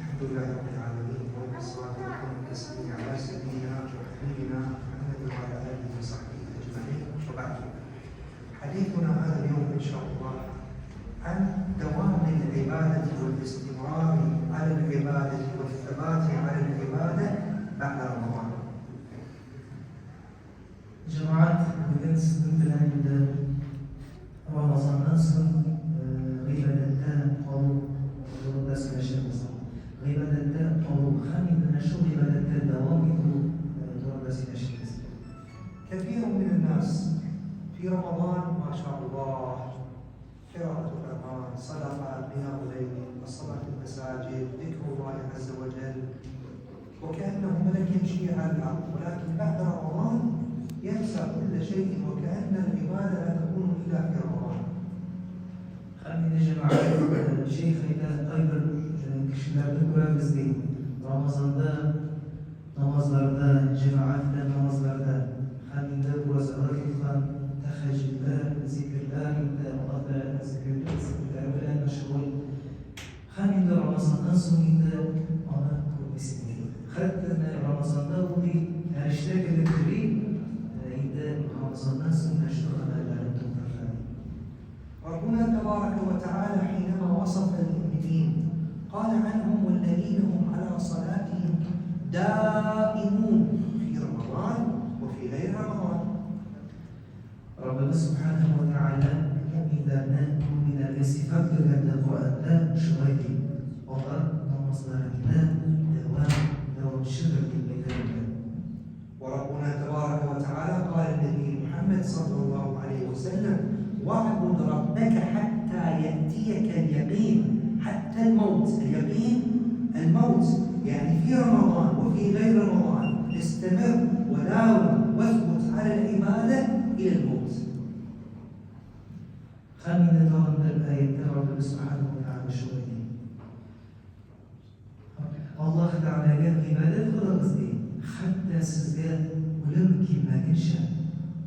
الحمد لله رب العالمين، والصلاة والتسليم على سيدنا وحبيبنا محمد وعلى آله وصحبه أجمعين، وبعد. حديثنا هذا اليوم إن شاء الله عن دوام العبادة والاستمرار على العبادة والثبات على العبادة بعد رمضان. Җәмәгать, бүген сезнең белән инде Рамазаннан соң гыйбадәттә калу турында сөйләшербез. Гыйбадәттә калу һәм инде менә шул гыйбадәттә дәвам итү турында сөйләшербез. كثير من الناس في رمضان ما شاء الله، قراءة القرآن، صدقة، قيام ليل، الصلاة في المساجد، ذكر الله عز وجل، وكأنه ملك يمشي على الأرض. ولكن بعد رمضان ينسى كل شيء، وكأن العبادة لا تكون إلا في رمضان. Һәм инде, җәмәгать, шәех әйтә, кайбер кешеләрне күрәбез, ди. Рамазанда намазларда, җәмәгать белән намазларда һәм инде уразалар тоткан, тәһәҗҗүдләр, зикерләр инде, Аллаһ Тәгаләнең зикерләре белән мәшгуль. Һәм инде Рамазаннан соң инде аны күрмисең, ди. Хәтта менә Рамазанда ул, ди, фәрештә кебек йөри, инде Рамазаннан соң менә шул гамәлләрен туктата, ди. ربنا تبارك وتعالى حينما وصف المؤمنين قال عنهم: والذين هم على صلاتهم دائمون، في رمضان وفي غير رمضان. Раббыбыз Сүбхәнәһү вә Тәгалә мөэминнәрне, мөэминнәргә сыйфат биргәндә Коръәндә шулай ди, алар намазларында дәвам, дәвамчыдыр дип әйтә инде. وربنا تبارك وتعالى قال للنبي محمد صلى الله عليه وسلم: واعبد ربك حتى يأتيك اليقين، حتى الموت. اليقين الموت، يعني في رمضان وفي غير رمضان استمر وداوم واثبت على العبادة إلى الموت. Һәм инде тагын бер аятьтә Раббыбыз Сүбхәнәһү вә Тәгалә шулай ди. Аллаһ Тәгаләгә гыйбадәт кылыгыз, ди, хәтта сезгә үлем килмәгенчә.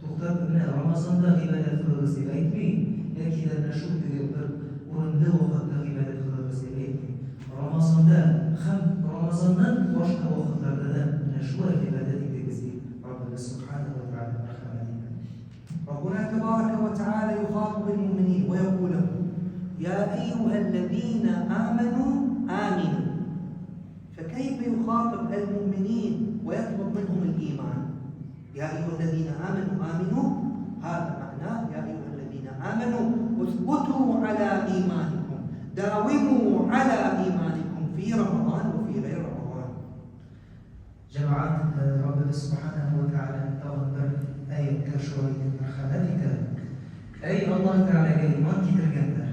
Туктап, менә Рамазанда гыйбадәт кылыгыз дип әйтми, яки дә менә шул теге бер урынлы вакытта гыйбадәт кылыгыз дип әйтми. Рамазанда һәм Рамазаннан башка вакытларда да менә шулай гыйбадәт итегез, ди Раббыбыз Сүбхәнәһү вә Тәгалә мәрхәмәт итеп. ربنا تبارك وتعالى يخاطب المؤمنين ويقول لهم: يا أيها الذين آمنوا آمنوا. فكيف يخاطب المؤمنين ويطلب منهم الإيمان؟ يا أيها الذين آمنوا آمنوا، هذا معناه يا أيها الذين آمنوا اثبتوا على إيمانكم، داوموا على إيمانكم في رمضان وفي غير رمضان. Җәмәгать, Раббыбыз Сүбхәнәһү вә Тәгалә тагын бер аятьтә шулай итеп мәрхәмәт итә: Әй Аллаһ Тәгаләгә иман китергәннәр,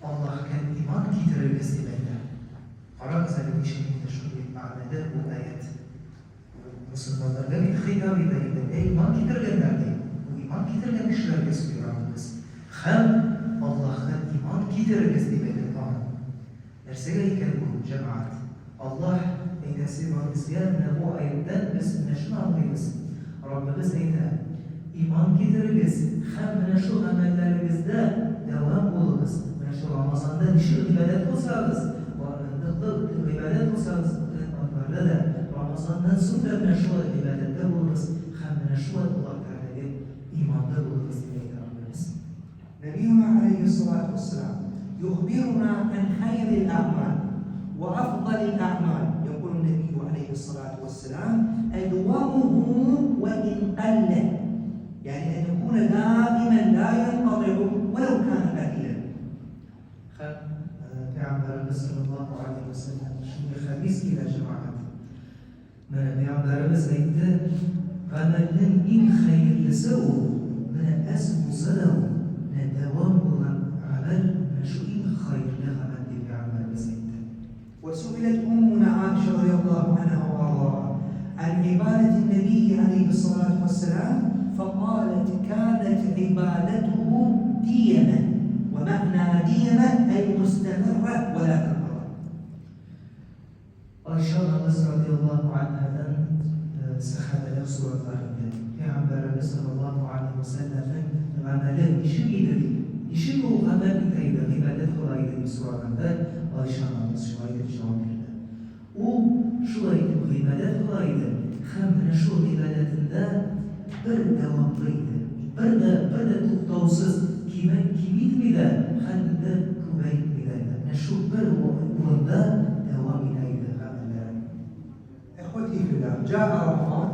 Аллаһка иман китерегез, дип әйтә. Карагыз әле, ничек инде шундый мәгънәдә бу аять. Мөселманнарга бит хитап итә инде, әй иман китергәннәр, ди. Бу иман китергән кешеләргә сөйли Раббыбыз. Һәм Аллаһка иман китерегез, дип әйтә тагын. Нәрсәгә икән бу, җәмәгать? Аллаһ әйтәсе бар безгә, менә бу аятьтән без менә шуны аңлыйбыз. Раббыбыз әйтә, Иман китерегез һәм менә шул гамәлләрегездә дәвам булыгыз. Менә шул Рамазанда ничек гыйбадәт кылсагыз, ныклы гыйбадәт кылсагыз, бүтән айларда да, Рамазаннан соң да менә шулай гыйбадәттә булыгыз һәм менә шулай Аллаһ Тәгаләгә иманлы булыгыз, дип әйтә Раббыбыз. نبينا عليه الصلاة والسلام يخبرنا عن خير الأعمال وأفضل الأعمال. يقول النبي عليه الصلاة والسلام: أدومه وإن قل، يعني أن يكون دائما لا ينقطع ولو كان قليلا. Һәм Пәйгамбәребез саллаллаһу алейһи ва сәлләм шундый хәдис килә, җәмәгать. Менә Пәйгамбәребез әйтте, гамәлнең иң хәерлесе ул, менә әз булса да ул, менә дәвам булган гамәл, менә шул иң хәерле гамәл дип Пәйгамбәребез әйтте. وسئلت أمنا عائشة رضي الله عنها وأرضاها عن عبادة النبي عليه الصلاة والسلام، فقالت: كانت عبادته ديمة، ومعنى ديمة أي مستمرة ولا تنقطع. Айша анабыз радиаллаһу анһадан сәхабәләр сорадылар инде, Пәйгамбәребез саллаллаһу алейһи вә сәлләмнең гамәле ничек иде дип, ничек ул гамәл итә иде, гыйбадәт кыла иде дип сораганда, Айша анабыз шулай дип җавап бирде. шулай итеп гыйбадәт кыла иде һәм менә шул гыйбадәтендә бер дәвамлы иде. Бер дә, бер дә туктаусыз киме, кимитми дә һәм инде күбәйтми дә иде. Менә шул бер урында дәвам итә иде гамәлләрен. إخوتي في الله، جاء رمضان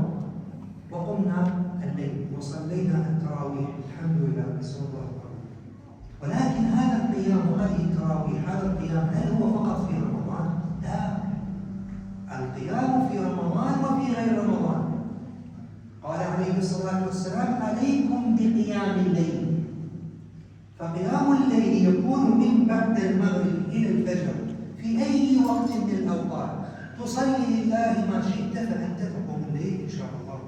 وقمنا الليل وصلينا التراويح، الحمد لله، نسأل الله القبول. ولكن هذا القيام وهذه التراويح، هذا القيام هل هو فقط في رمضان؟ لا، القيام في رمضان وفي غير رمضان. قال عليه الصلاة والسلام: عليكم بقيام الليل. فقيام الليل يكون من بعد المغرب إلى الفجر في أي وقت من الأوقات، تصلي لله ما شئت فأنت تقوم الليل إن شاء الله.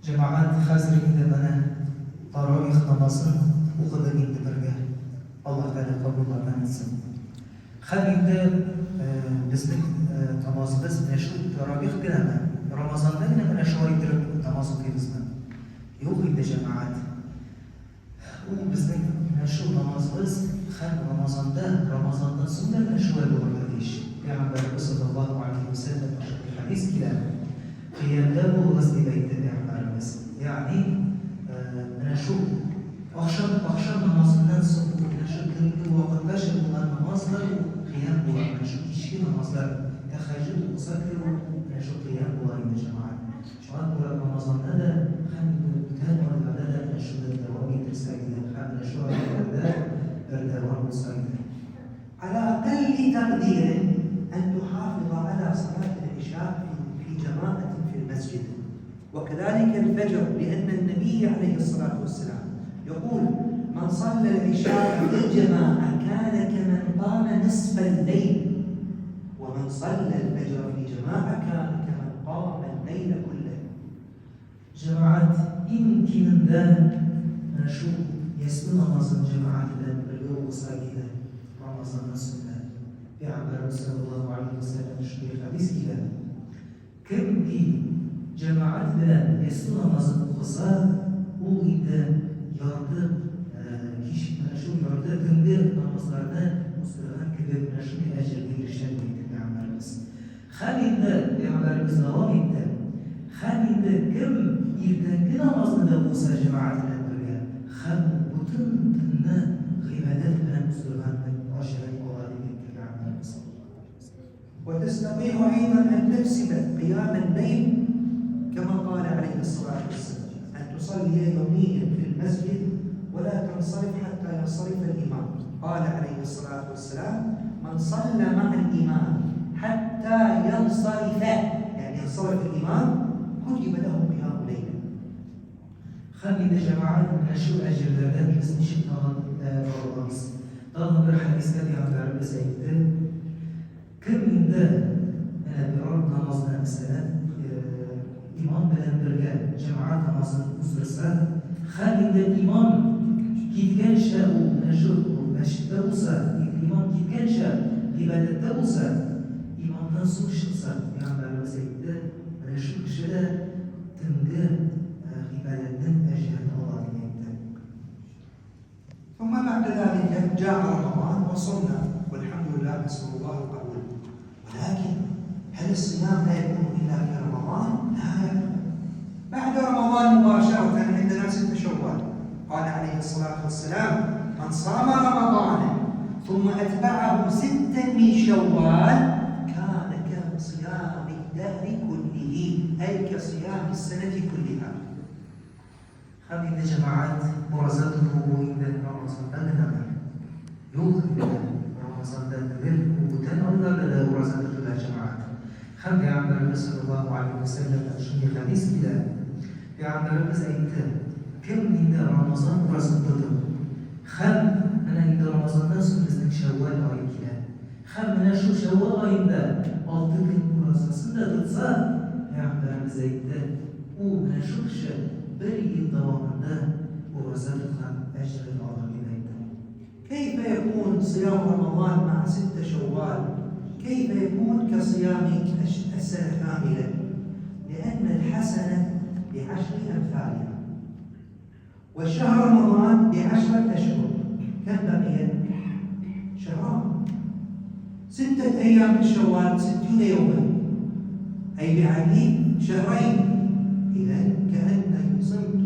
Җәмәгать, хәзер инде менә таравих намазын укыдык инде бергә. Аллаһ Тәгалә кабуллардан итсен. Һәм инде безнең намазыбыз менә шул таравих кенәме? Рамазанда генә менә шулай иттереп намаз укыйбызмы? Юк инде, җәмәгать. Ул безнең менә шул намазыбыз һәм Рамазанда, Рамазаннан соң да менә шулай булырга тиеш. Пәйгамбәребез саллаллаһу алейһи ва сәлләм шундый хәдис килә. Кыямда булыгыз дип әйтте пәйгамбәребез. Ягъни менә шул ахшам намазыннан соң менә шул төнге вакытта булган намазлар ул кыям була. Менә шул кичке намазлар, тәһәҗҗүд укысак та ул менә шул кыям була инде, җәмәгать. Шуңа күрә Рамазанда да һәм бүтән айларда да менә шуны дәвам иттерсәк иде һәм менә шул айларда бер дәвам булса иде. على أقل تقدير أن تحافظ على صلاة العشاء في جماعة في المسجد، وكذلك الفجر، لأن النبي عليه الصلاة والسلام يقول: من صلى العشاء في الجماعة كان كمن قام نصف الليل، ومن صلى الفجر في جماعة كان كمن قام الليل كله. Җәмәгать, иң кимендә менә шул ястү намазын җәмәгать белән бергә укысак иде Рамазаннан соң да. Пәйгамбәребез саллаллаһу алейһи ва сәлләм шундый хәдис килә. Кем ки җәмәгать белән ястү намазын укыса, ул инде ярты кич, менә шул ярты төнге намазларны уздырган кебек менә шундый әҗергә ирешә дип әйтте пәйгамбәребез. Һәм инде пәйгамбәребез дәвам итте. Һәм инде кем иртәнге намазны да укыса җәмәгать белән бергә, һәм бөтен төнне гыйбадәт белән уздырган әҗерен ала дип әйтте пәйгамбәребез. وتستطيع أيضا أن تكسب قيام الليل كما قال عليه الصلاة والسلام، أن تصلي يوميا في المسجد ولا تنصرف حتى ينصرف الإمام. قال عليه الصلاة والسلام: من صلى مع الإمام حتى ينصرف، يعني ينصرف الإمام، كتب له قيام ليلة. Һәм инде, җәмәгать, менә шул әҗерләрдән без ничек тагын алабыз? Тагын бер хәдистә пәйгамбәребез әйтте. Кем инде менә берәр намазны, мәсәлән, имам белән бергә җәмәгать намазын уздырса, һәм инде имам киткәнчә ул менә шул мәчеттә булса, имам киткәнчә гыйбадәттә булса, имамнан соң чыкса, пәйгамбәребез әйтте, менә шул кеше дә төнге гыйбадәтнең әҗерен ала дип әйтте. ثم بعد ذلك جاء رمضان وصمنا، والحمد لله، نسأل الله القبول. ولكن هل الصيام لا يكون إلا في رمضان؟ لا، بعد رمضان مباشرة عندنا 6 شوال. قال عليه الصلاة والسلام: من صام رمضان ثم أتبعه 6 من شوال كان كصيام الدهر كله، أي كصيام السنة كلها. Һәм инде, җәмәгать, ураза тоту инде Рамазанда гынамы? Юк инде, Рамазанда түгел, ул бүтән айларда да ураза тотыла, җәмәгать. Һәм Пәйгамбәребез саллаллаһу алейһи ва сәлләмнән шундый хәдис килә. Пәйгамбәребез әйтте: кем инде Рамазан уразын тотып, һәм менә инде Рамазаннан соң безнең Шәүвәл ае килә. Һәм менә шул Шәүвәл аенда 6 көн уразасын да тотса, Пәйгамбәребез әйтте, ул менә шул кеше бер ел дәвамында ураза тоткан әҗерен алыр дип әйтте. كيف يكون صيام رمضان مع 6 شوال؟ كيف يكون كصيام السنة كاملة؟ لأن الحسنة بعشر أمثالها، والشهر رمضان ب10 أشهر، كم بقي؟ شهران. 6 أيام من شوال 60 يوما، أي بعدل شهرين. إذا كأنني صمت،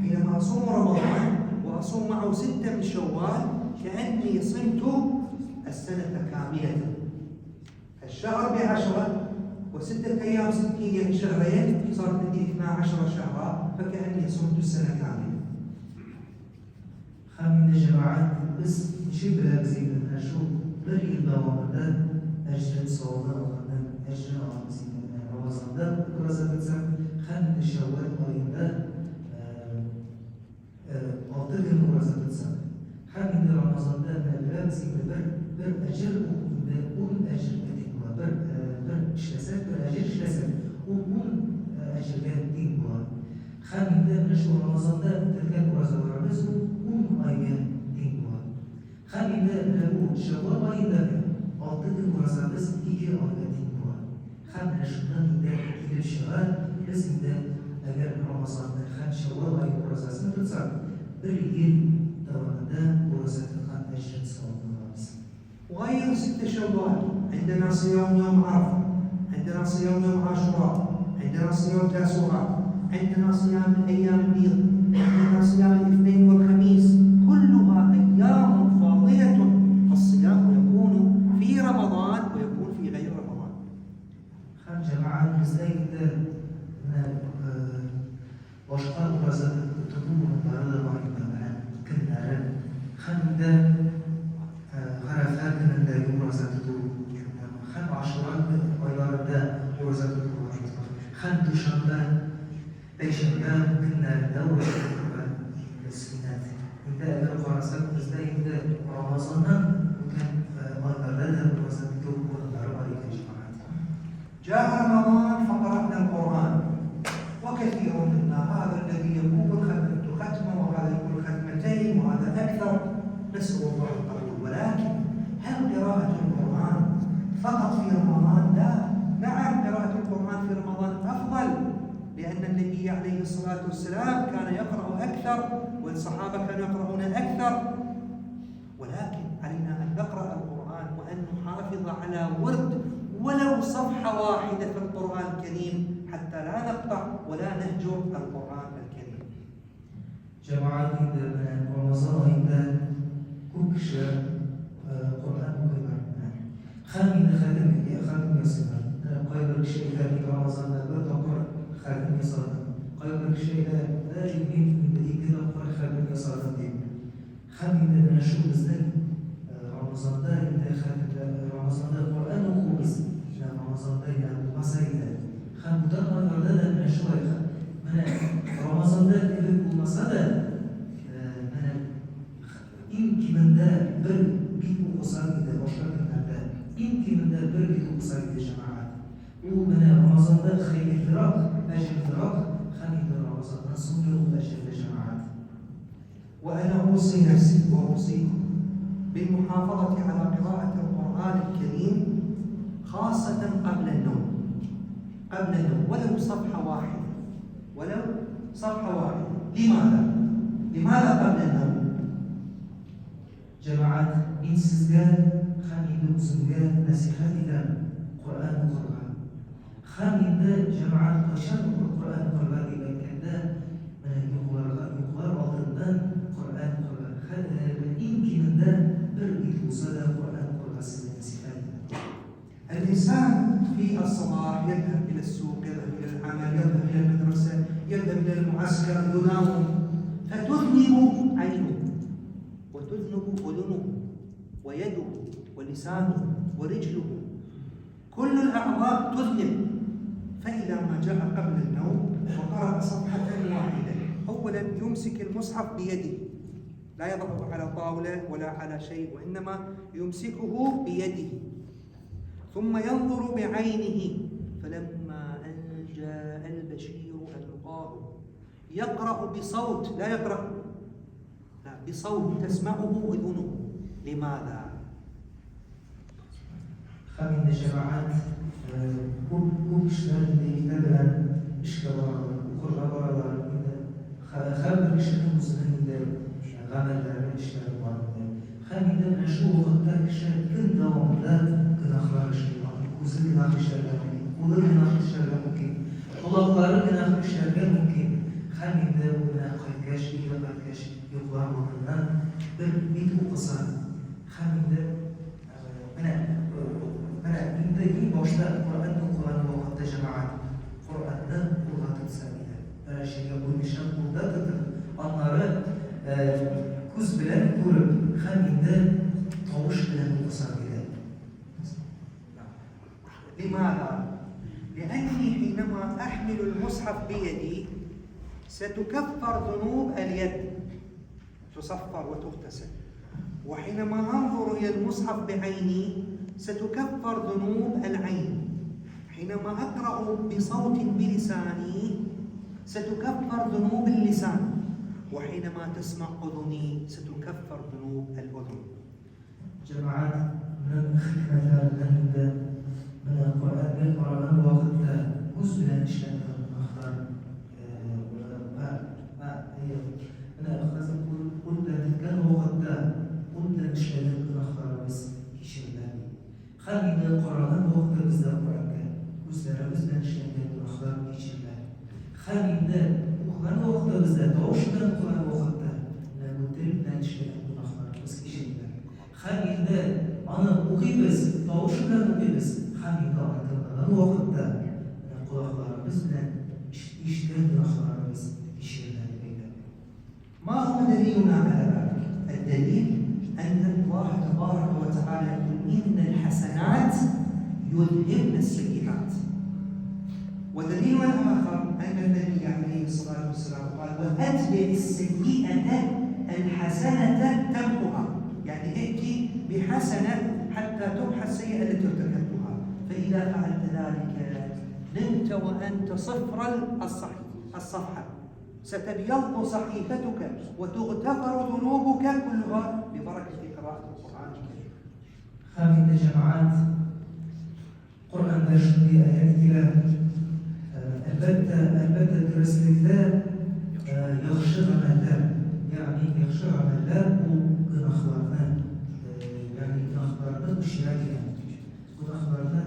حينما أصوم رمضان وأصوم معه 6 من شوال، كأني صمت السنة كاملة. الشهر ب10 و6 أيام 60، يعني شهرين، صارت عندي 12 شهرا، فكأني صمت السنة كاملة. Һәм инде, җәмәгать, без ничек беләбез инде, менә шул бер ел дәвамында әҗерен, савабын алганнан әҗерен алабыз инде, менә Рамазанда ураза тотсак һәм инде Шәүвәл аенда 6 көн ураза тотсак. Һәм инде Рамазанда, менә беләбез инде, бер әҗер ул инде 10 әҗергә тиң була. Бер эшләсәк, бер әҗер эшләсәк, ул 10 әҗергә тиң була. Һәм инде менә шул Рамазанда үтелгән уразаларыбыз ул 10 айга тиң була. Һәм инде менә бу Шәүвәл аендагы 6 көн уразабыз 2 айга тиң була. Һәм менә шуннан инде килеп чыга, без инде әгәр Рамазанны һәм Шәүвәл ае уразасын тотсак, бер ел дәвамында ураза тоткан әҗерен, савабын алабыз. وغير 6 شوال عندنا صيام يوم عرفة، عندنا صيام يوم عاشوراء، عندنا صيام تاسوعاء، عندنا صيام الأيام البيض، عندنا صيام الاثنين والخميس، كلها أيام فاضلة. فالصيام يكون في رمضان ويكون في غير رمضان. Һәм, җәмәгать, бездә инде менә башка ураза тоту урыннары да бар инде, менә көннәре. Һәм инде Гарәфә көнендәге ураза тоту һәм Ашура айларында ураза тотуларыбыз бар. Һәм дүшәмбе, пәйшәмбе көннәрендә ураза тотуга инде сөннәт. Инде әгәр карасак, бездә инде Рамазаннан үткән айларда да ураза тоту урыннары бар икән, җәмәгать. جاء رمضان فقرأنا القرآن، وكثير منا هذا الذي يقول ختمت ختمة، وهذا يقول ختمتين، وهذا أكثر، نسأل الله القبول. ولكن هل قراءة القرآن فقط في رمضان؟ لا. نعم، قراءة القرآن في رمضان أفضل، لأن النبي عليه الصلاة والسلام كان يقرأ أكثر والصحابة كانوا يقرؤون أكثر، ولكن علينا أن نقرأ القرآن وأن نحافظ على ورد ولو صفحة واحدة في القرآن الكريم حتى لا نقطع ولا نهجر القرآن الكريم. Җәмәгать, инде менә Рамазан аенда күп кеше Коръән укыйлар менә. Һәм инде хәтем ясыйлар. Менә кайбер кеше әйтә: "Мин Рамазанда бер тапкыр хәтем ясадым." Кайбер кеше әйтә: "Мин инде ике тапкыр хәтем ясадым", дип. Һәм инде менә шул безнең Рамазанда инде хәтемдә, Рамазанда Коръән укуыбыз менә Рамазанда гына булмаса иде. Һәм бүтән айларда да менә шулай, менә Рамазанда кебек булмаса да, менә иң кимендә бер бит укысак иде, башка көннәрдә иң кимендә бер бит укысак иде, җәмәгать. Ул менә Рамазанда хәерлерәк, әҗерлерәк, һәм инде Рамазаннан соң да ул әҗерле, җәмәгать. وأنا أوصي نفسي وأوصيكم بالمحافظة على قراءة القرآن الكريم، خاصة قبل النوم، قبل النوم ولو صفحة واحدة، ولو صفحة واحدة. لماذا؟ لماذا قبل النوم؟ Җәмәгать, мин сезгә һәм инде үземгә нәсыйхәт итәм Коръән укырга. Һәм инде, җәмәгать, кайчан Коръән укырга дип әйткәндә, менә йоклар алдыннан Коръән укырга. Иң кимендә бер бит булса да Коръән укырга сезгә нәсыйхәт итәм. الإنسان في الصباح يذهب إلى السوق، يذهب إلى العمل، يذهب إلى المدرسة، يذهب إلى المعسكر، يداوم، فتذنب عينه وتذنب أذنه ويده ولسانه ورجله، كل الأعضاء تذنب. فإذا ما جاء قبل النوم وقرأ صفحة واحدة، أولا يمسك المصحف بيده، لا يضعه على طاولة ولا على شيء، وإنما يمسكه بيده، ثم ينظر بعينه، فلما أن جاء البشير ألقاه، يقرأ بصوت، لا يقرأ، لا، بصوت تسمعه أذنه. لماذا؟ Һәм инде, җәмәгать, күп күп кешеләр инде иртә белән эшкә баралар, укырга баралар инде. Һәрбер кешенең үзенең инде гамәлләре, эшләре бар инде. Һәм инде менә шул вакытта кеше көн дәвамында гөнаһ гөнаһлар эшли, аның күзе гөнаһ эшләргә мөмкин, кулы гөнаһ эшләргә мөмкин, колаклары гөнаһ эшләргә мөмкин. Һәм инде ул менә кайткач, өйгә кайткач, йоклар алдыннан бер бит укыса, һәм инде менә, менә инде иң башта Коръән укыган вакытта җәмәгать Коръәнне кулга тотса иде. Берәр җиргә куймыйча кулда тотып, аннары күз белән күреп һәм инде тавыш белән укыса иде. لماذا؟ لأني حينما أحمل المصحف بيدي ستكفر ذنوب اليد، تصفر وتغتسل، وحينما أنظر إلى المصحف بعيني ستكفر ذنوب العين، حينما أقرأ بصوت بلساني ستكفر ذنوب اللسان، وحينما تسمع أذني ستكفر ذنوب الأذن. Җәмәгать, моның хикмәтләреннән инде менә Коръәнгә караган вакытта күз белән эшләнгән гөнаһлар, менә хәзер кул белән тоткан вакытта кул белән эшләгән гөнаһларыбыз кичерелә ди. Һәм инде караган вакытта бездә Коръәнгә күзләребез белән эшләнгән гөнаһлар кичерелә. Һәм инде укыган вакытта бездә тавыш белән укыган вакытта менә бу тел белән эшләгән гөнаһларыбыз кичерелә. Һәм инде аны укыйбыз, тавышы белән укыйбыз, һәм инде аны тыңлаган вакытта менә колакларыбыз белән ишеткән гөнаһларыбыз кичерелә дип әйтә. ما هو دليلنا على ذلك؟ الدليل أن الله تبارك وتعالى يقول إن الحسنات يذهبن السيئات. ودليلنا الآخر أن النبي عليه الصلاة والسلام قال وأتبع السيئة الحسنة تمحها، يعني ائتي بحسنة حتى تمحى السيئة التي ارتكبتها، فإذا فعلت ذلك نمت وأنت صفر الصفحة، ستبيض صحيفتك وتغتفر ذنوبك كلها ببركة قراءة القرآن الكريم. Һәм инде җәмәгать, Коръәндә шундый аять килә. Әлбәттә, әлбәттә, дөреслектә яхшы гамәлләр, ягъни яхшы гамәлләр ул гөнаһларны, ягъни гөнаһларны өшерә дигән. Гөнаһларны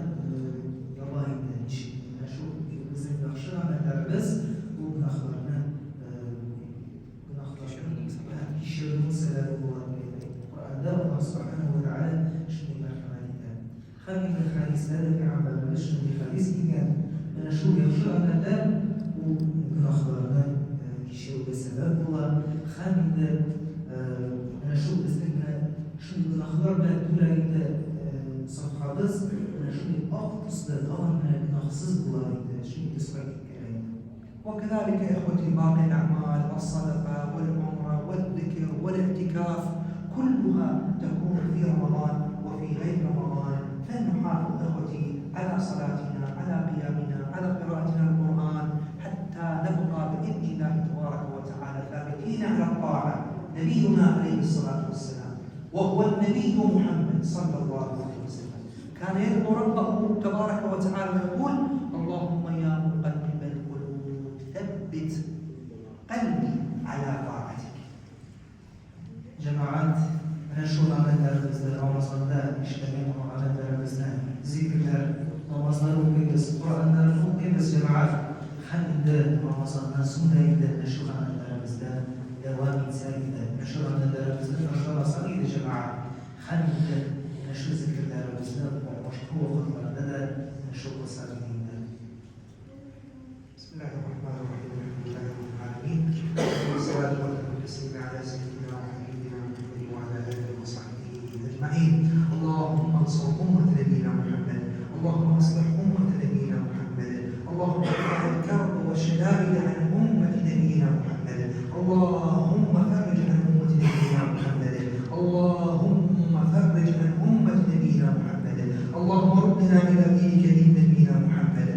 яба инде. Ничек? Менә шул безнең яхшы гамәлләребез ул гөнаһларны кичерүнең сәбәбе була дип әйтә. Коръәндә Аллаһ Субханаһу ва Тәгалә шундый мәрхәмәт итә. Һәм инде хәдистә дә пәйгамбәребез шундый хәдис килгән. Менә шул яхшы гамәлләр ул гөнаһларны кичерүгә сәбәп була. Һәм инде менә шул безнең менә шундый гөнаһлар белән түлә инде сафхабыз менә шундый ак төсле, тагын менә гөнаһсыз була инде, шундый төскә киткән инде. وكذلك إخوتي باقي الأعمال، الصدقة والعمرة والذكر والاعتكاف، كلها تكون في رمضان وفي غير رمضان. فلنحافظ إخوتي على صلاتنا، على قيامنا، على قراءتنا القرآن، حتى نبقى بإذن الله تبارك وتعالى ثابتين على الطاعة. نبينا عليه الصلاة والسلام وهو النبي محمد صلى الله عليه وسلم كان يدعو ربه تبارك وتعالى ويقول اللهم يا مقلب القلوب ثبت قلبي على طاعتك. Җәмәгать, менә шул гамәлләребезне, Рамазанда эшләгән гамәлләребезне, зикерләр, намазлар укыйбыз, Коръәннәрне укыйбыз, җәмәгать. Һәм инде Рамазаннан соң да инде менә шул гамәлләребездә дәвам итсәк иде, менә шул гамәлләребезне ташламасак иде, җәмәгать. Һәм инде менә шул зикерләребезне башка вакытларда да менә шул кылсак иде инде. بسم الله الرحمن الرحيم، الحمد لله رب العالمين، والصلاة والتسليم على سيدنا وحبيبنا محمد وعلى آله وصحبه أجمعين. اللهم انصر أمة نبينا محمد، اللهم اصلح أمة نبينا محمد، اللهم ارفع الكرب والشدائد عن أمة نبينا محمد، اللهم فرج عن أمة نبينا محمد، اللهم فرج عن أمة نبينا محمد، اللهم ردنا إلى دينك دين نبينا محمد،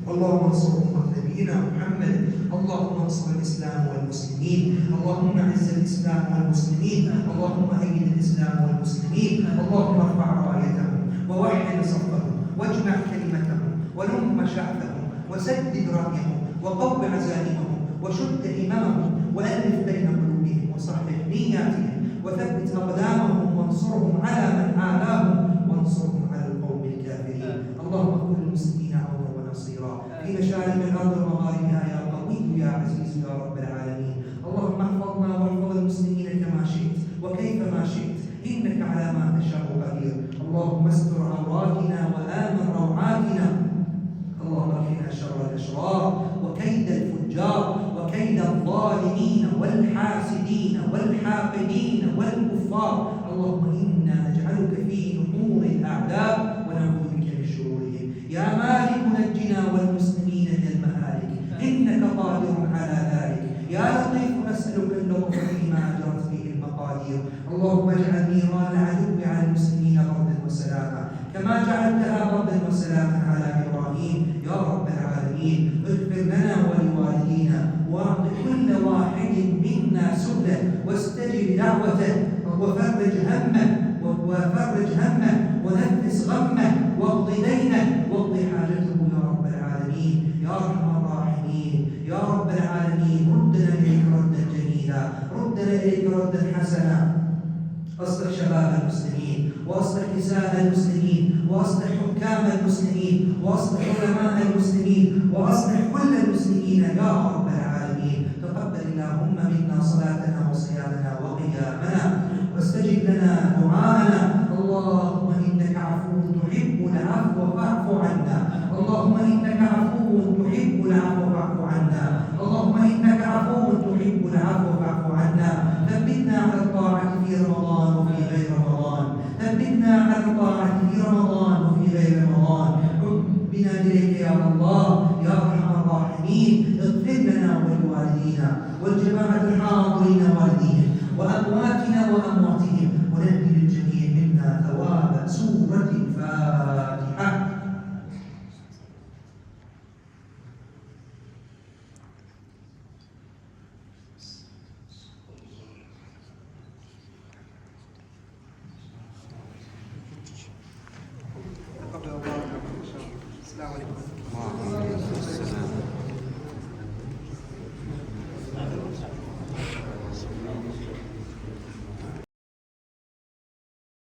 اللهم انصر أمة نبينا محمد، اللهم انصر الإسلام والمسلمين، اللهم اعز الإسلام والمسلمين، اللهم أيد الإسلام والمسلمين، اللهم ارفع رايتهم ووحد صفهم واجمع كلمتهم ولم شعثهم وسدد رأيهم وقو عزائمهم وشد هممهم وألف بين قلوبهم وصحح نياتهم وثبت أقدامهم وانصرهم على من عاداهم وانصرهم على القوم الكافرين. يا رب العالمين. اللهم احفظنا واحفظ المسلمين كما شئت وكيفما شئت، إنك على ما تشاء قدير. اللهم استر عوراتنا وآمن روعاتنا. اللهم اكفنا شر الأشرار وكيد الفجار وكيد الظالمين والحاسدين والحاقدين والكفار. اللهم إنا نجعلك في نحور الأعداء ونعوذ بك من شرورهم. يا مالك نجنا والمسلمين من المهالك، إنك قادر على ذلك. يا لطيف نسألك اللطف فيما أجرت به المقادير. اللهم اجعل نيران العدو على المسلمين بردا وسلاما كما جعلتها بردا وسلاما على إبراهيم يا رب العالمين. اغفر لنا ولوالدينا واعط كل واحد منا سؤله واستجب دعوته وفرج همه وفرج همه ونفس غمه واقض دينه واقض حاجته يا رب العالمين يا ارحم الراحمين يا رب العالمين. ردنا اليك ردا جميلا، ردنا اليك ردا حسنا. اصلح شباب المسلمين واصلح نساء المسلمين واصلح حكام المسلمين واصلح علماء المسلمين واصلح كل المسلمين يا رب العالمين. تقبل اللهم منا صلاتنا وصيامنا وقيامنا واستجب لنا دعاءنا. اللهم انك عفو تحب العفو فاعف عنا. اللهم انك عفو تحب العفو فاعف عنا. اللهم انك عفو تحب العفو فاعف عنا. ثبتنا على الطاعة في رمضان وفي غير رمضان. ثبتنا على الطاعة في رمضان وفي غير رمضان. عد بنا إليك يا الله يا أرحم الراحمين. اغفر لنا ولوالدينا والجماعة الحاضرين والديهم.